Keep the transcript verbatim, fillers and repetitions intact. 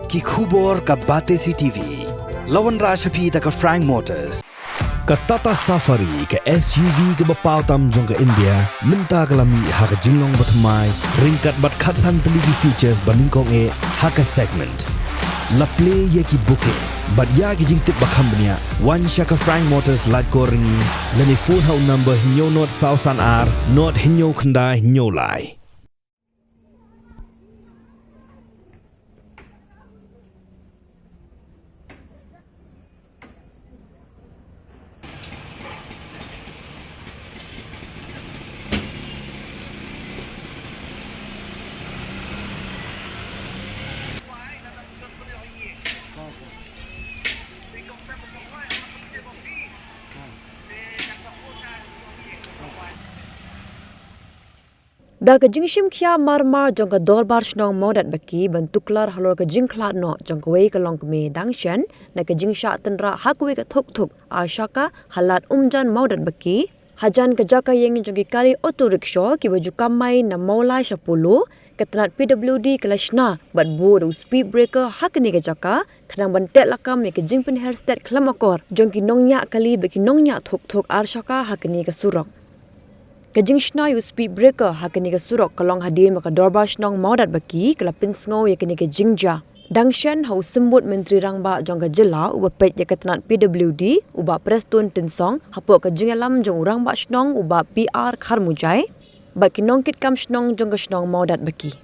Ki khubor ka Batesi TV. La wanrah sha phi da ka Frank Motors. Ka Tata Safari, ka S U V kaba paw tam jong ka India, mynta ka la mih ha ka jinglong bathymmai, ryngkat bad khatsan tylli ki features ba nyngkong eh ha ka segment. La plie ïa ki booking bad ïa ki jingtip ba kham bniah, wan sha ka Frank Motors Laitkor Ryngi, lane phone ha u number hynñiew nod saw san ar nod hynñiew khyndai hynñiew lai. Da ka jingshim khia mar mar jong ka Dorbar Shnong Mawdatbaki ban tuklar halor ka jingkhlad noh jong kawei ka longkmie dang shen na ka jingshah tynrah ha kawei ka thuk thuk ar shaka ha Lad Umjan Mawdatbaki, hajan ka jaka ïeng jong ki kali auto rickshaw kiba ju kam mai na Mawlai sha Polo, ka tnat P W D ka la shna bad buh da u speed breaker ha kane ka jaka, khnang ban teh lakam ïa ka jingpynher stet khlem akor jong ki nongñiah kali bad ki nongñiah thuk thuk ar shaka ha kane ka surok. Ka jingshna ïa u speed breaker ha kane ka surok ka long hadien ba ka Dorbar Shnong Mawdatbaki ka la pynsngew ïa kane ka jingjia. Dang shen ha u symbud Myntri Rangbah jong ka jylla uba peit ïa ka tnat P W D, u Bah Prestone Tynsong, hapoh ka jingïalam jong u Rangbah Shnong u Bah P R Kharmujai bad ki nongkitkam shnong jong ka shnong Mawdatbaki.